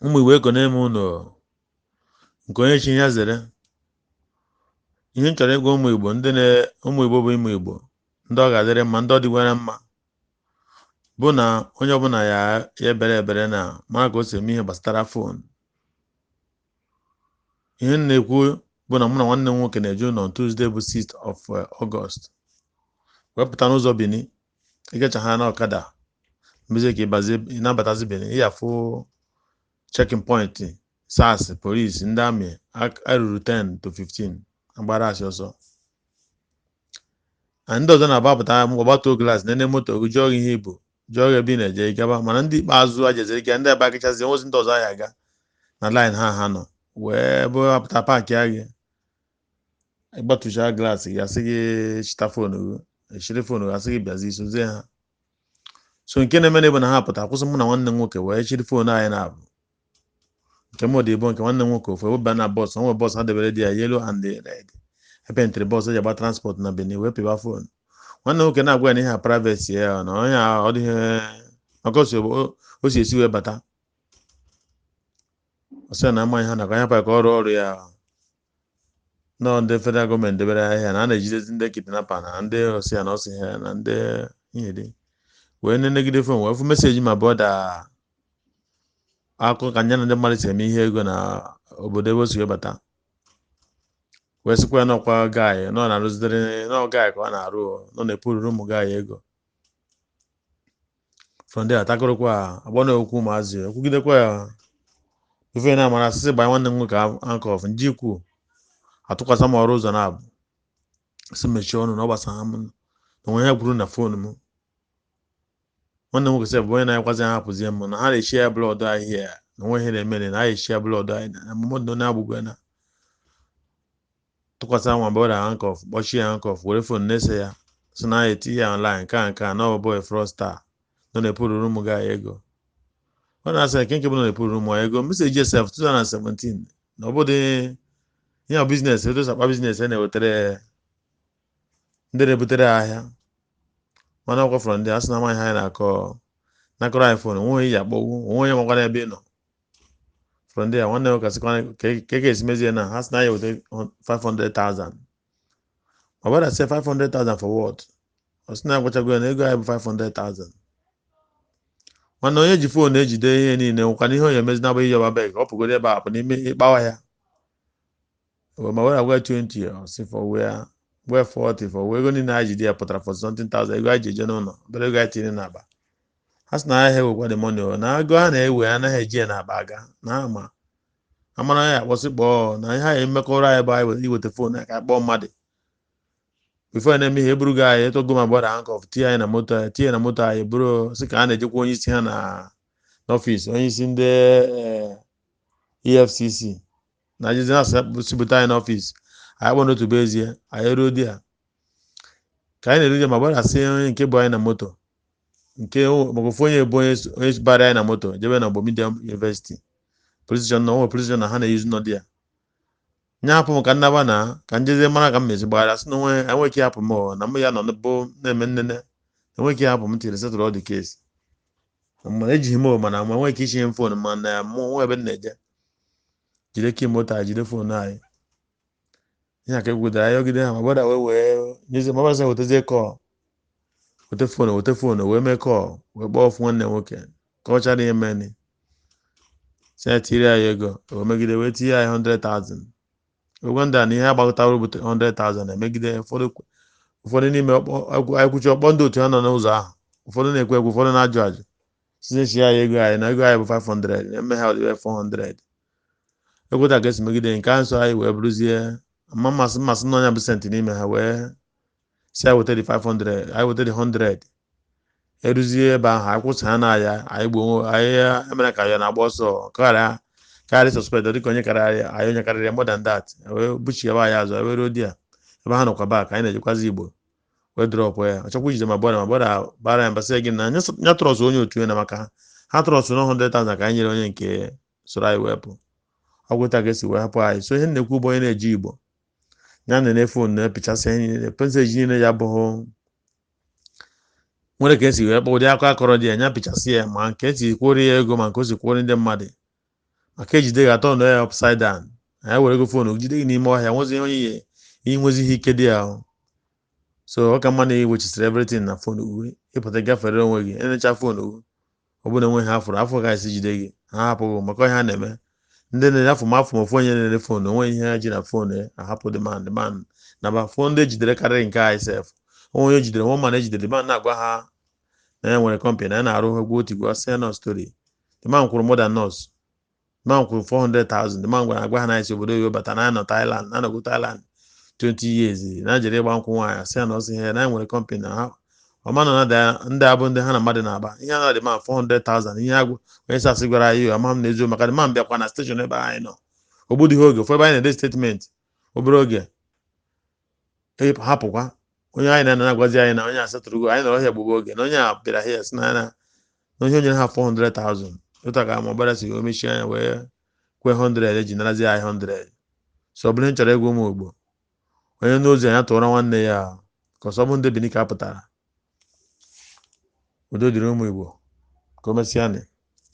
Ụmụ Igbo, ekene m unu. Nke onye chi ya zere. Ihe m chọrọ ịgwa ụmụ Igbo, ndị na ụmụ Igbo bụ ụmụ Igbo, ndị ọ ga-adịrị mma, ndị ọ dịgwara mma, bụ na onye ọbụla ya ya ebere ebere na mara ka o si eme ihe gbasara phone. Ihe m na-ekwu bụ na mụ na nwanne m nwoke na-eje ụlọ Tuesday bụ 6th of August, wepụta n'ụzọ Benin, ịgacha ha na ọkada mmezie ka ịbazie ịnabatazi Benin, ị afụ checking point SARS, police, ndị amị aruru 10 to 15 agbara asị ọsọ. Na ndị ọzọ na-agbapụta ọgbatuo glass nene moto gị, jụọ gị ihe ibu, jụọ gị ebe ị na-eje, ịgaba. Mana ndị ikpeazụ a jeziri ga ndị ebe agachazi nwozi, ndị ọzọ anyị aga na line ha ha nọ wee bụ apụta park ya gị, ịgbatucha glass gị, asị gị chita phone gị, echiri phone gị, asị gị bịazi sozie ha. So nke na-eme na bụ na ha pụta kwụsị mụ na nwanne m nwoke wee chiri phone anyị na-abụ nke m dị bụ nke nwanne m nwoke ofu eweba na bus. Onwe bus ha debere dị ya yellow and red, epentịrị bus eji agba transport na Benin, wee pịba phone. Nwanne m nwoke na-agwa ya na ihe a privacy ya, na onye a ọ dịghị maka o si esi wee bata. Ọ sị na amaghị ha nakwa ya ka ọrụ ọrụ ya nọ. Ndị federal gọọmenti debere ahịa na a na-ejidezi ndị kidnapper na ndị osi ya na ọsị ha na ndị ihe dị wee nenegide phone, wee fụ message ma brother akụ ka nya na ndị mmadụ si eme ihe ego na obodo ebe o si wee bata, wee sịkwa ya n'ọkwa guy nọ na-arụzitere nọ guy ka ọ na-arụ, nọ na-epururu ụmụ guy ego. From there atakọrọkwa agbọ na okwu ụmụazị ekwugidekwa ya ife na amara asịsị gbanye nwanne m nwoke handcuff njikwu, atụkwasị m ọrụ ụzọ na-abụ sị mechie ọnụ na ọ gbasara m na onwe ya kwuru na phone m. Nwanne m nwoke sị bụ onye na-akwazi ha hapụzie m na ha na-echi ya blood ahịhịa na onwe ihe na-eme na ha echi ya blood anyị na mmadụ na-agbụgo na tụkwasị nwa brother handcuff, kpọchie ya handcuff, were phone na-ese ya, sị na ya eti ya online nke a nke a na ọ bụ fraudster nọ na-epururu ụmụ gị ego. Ọ na-asị nke nke bụ nọ na-epururu ụmụ ego message sef 2017 na ọ bụdị ihe business etu akpa business a na-ewetara ndị na-ebutere ahịa. Mana ọkwa fọrọ ndị a sị na amaghị ha na-akọ nakọrọ anyị phone, onwe onye ji akpọgbu onwe onye makwara ebe ị nọ. Fọrọ ndị a nwanne m kasịkwa ka ka esi mezie na ha sị na ya eweta 500,000. Ma brother say 500,000 for what? Ọ sị na agwachago ya na ego anyị bụ 500,000. Mana onye ji phone ejide ihe niile nwekwana ihe onye emezi na-abụghị ịyọba beg, ọ pụgoro ebe a pụ n'ime ịkpawa ya. Ma were agwa 20, ọ sị for where, where 40 for where. Ego niile anyị jide ya pụtara for something thousand, ego anyị ji eje n'ụlọ, obere ego anyị tinye n'akpa. Ha sị na ha ewekwa the money o, na ego ha na-ewe anaghị eji ya n'akpa aga na ama amara ya akpọsị kpọọ na ihe anyị mmekọrọ anyị bụ anyị iweta phone ka kpọọ mmadụ before na-eme ihe eburugo anyị etogo ma gbara handcuff, tinye anyị na moto, tinye na moto anyị bụrụ sị ka a na-ejekwa onye isi ha na n'office onye isi ndị EFCC na jezi na sibute anyị n'office. Anyị kpọ n'otu bụ ezie anyị eruo di ya ka anyị na-eru di ma gbara sị onye nke bụ anyị na moto nke maka ofu onye bụ onye bara anyị na moto jebe na Ogbo University police station, na onwe police station na ha na-eyuzu nọ di ya nye hapụ m ka nnaba na ka njezie mara ka m mezi gbaghara sị na onwe enweghị ike ịhapụ m na mụ ya nọ bụ na-eme nnene, enweghị ike ịhapụ m tiri settle all the case. Mana ejighị m, mana ma enweghị ike ichinye m phone, ma na mụ nwe ebe m na-eje jide key moto anyị, jide phone anyị. Ihe a ka egwudere anyị ogide ha. Ma brother wee nyezie ma brother sị wetazie call, weta phone, weta phone, wee mee call, wee kpọọ ofu nwanne nwoke ka ọ chara ihe meni, si ya tiri anyị ego. Wee megide wee tinye anyị 100,000. Ụgwọ ndị a na ihe agbakọtara bụ 100,000. Emegide ụfọdụ n'ime anyị kwuchi ọkpọ ndị otu ha nọ n'ụzọ ahụ, ụfọdụ na-ekwe ekwe, ụfọdụ na-ajụ ajụ, si chi anyị ego anyị na ego anyị bụ 500, eme ha ọdịbe 400. Ekweta ka esi megide nke a nso anyị wee bụrụzie ama mmasị mmasị n'ọnya bụ senti n'ime ha, wee si anyị weta dị 500, anyị weta dị 100. Eruzie ebe ahụ, anyị kwụsị ha na ya, anyị gbuo anyị emere ka ya na-agba ọsọ karịa karị suspect dịka onye karịrị anyị, onye karịrị more than that, wee buchiebe anyị azụ. Wee ruo di ya ebe ha nọkwa back, anyị na-ejekwazi Igbo wee drop ya. Ọ chọkwa ijide ma brother, ma brother bara ya mbasị gị na nya trust onye otu ya na maka ha trust na 100,000 ka anyị nyere onye nke soro anyị wee pụ. Ọgwụta ka esi wee hapụ anyị. So ihe na-ekwu bụ onye na-eji Igbo ya na-ene phone na-epịchasị ihe niile, message niile ya abụghị nwere ka esi wee kpọ ụdị akọ akọrọ dị ya, nya pịchasị ya, ma nke esi kwụrụ ya ego, ma nke o si kwụrụ ndị mmadụ. Maka ejide gị atọ nọ ya upside down, anyị were go phone jide gị n'ime ọhịa, nwezi onye ihe nwezighị ike dị ahụ. So ọ ka mma na iwechisịrị everything na phone gị, ịpụta gafere onwe gị, enecha phone gị. Ọ bụrụ na enweghị ha fụrụ afọ ga-esi jide gị, ha hapụghị maka ihe ha na-eme. Ndị na-ere afọ ma afọ ma ofu onye na-ere phone, onwe ihe ha ji na phone ya ahapụ the man. The man na ba phone ndị ejidere karịrị nke anyị sef. Onwe onye ejidere nwa man ejidere, the man na-agwa ha na ya nwere company, na ya na-arụ egwu otigwe asị ya nọ story. The man kwụrụ more than us. The man kwụrụ 400,000. The man gwara agwa ha na esi obodo oyibo bata, na ya nọ Thailand, na anọgo Thailand 20 years, na jere ịgba nkwụ nwaanyị, asị ya na ọsị ihe na ya nwere company na ha ọma nọ na ndị abụ ndị ha na mmadụ na-agba ihe a na the man 400,000. Ihe agwụ onye sasị gwara anyị, ama m na eziokwu, maka the man bịakwa na station ebe anyị nọ ogbudighị oge fụ ebe anyị na-ede statement. Obere oge hapụkwa onye anyị na-agwazi anyị na onye asatụrụgo anyị nọrọ ọhịa gbugbo oge na onye a bịara hịa sị na na onye o nyere ha 400,000 otu ka ma ọgbara si wee mechie anya wee kwe 100 eji narazi anyị 100. So ọ bụrụ ihe m chọrọ ịgwa ụmụ Igbo, onye n'ozi anya tụọrọ nwanne ya, ka ọsọ bụ ndị Benin ka a pụtara. Udo dịrị ụmụ Igbo. Ka o mesịa.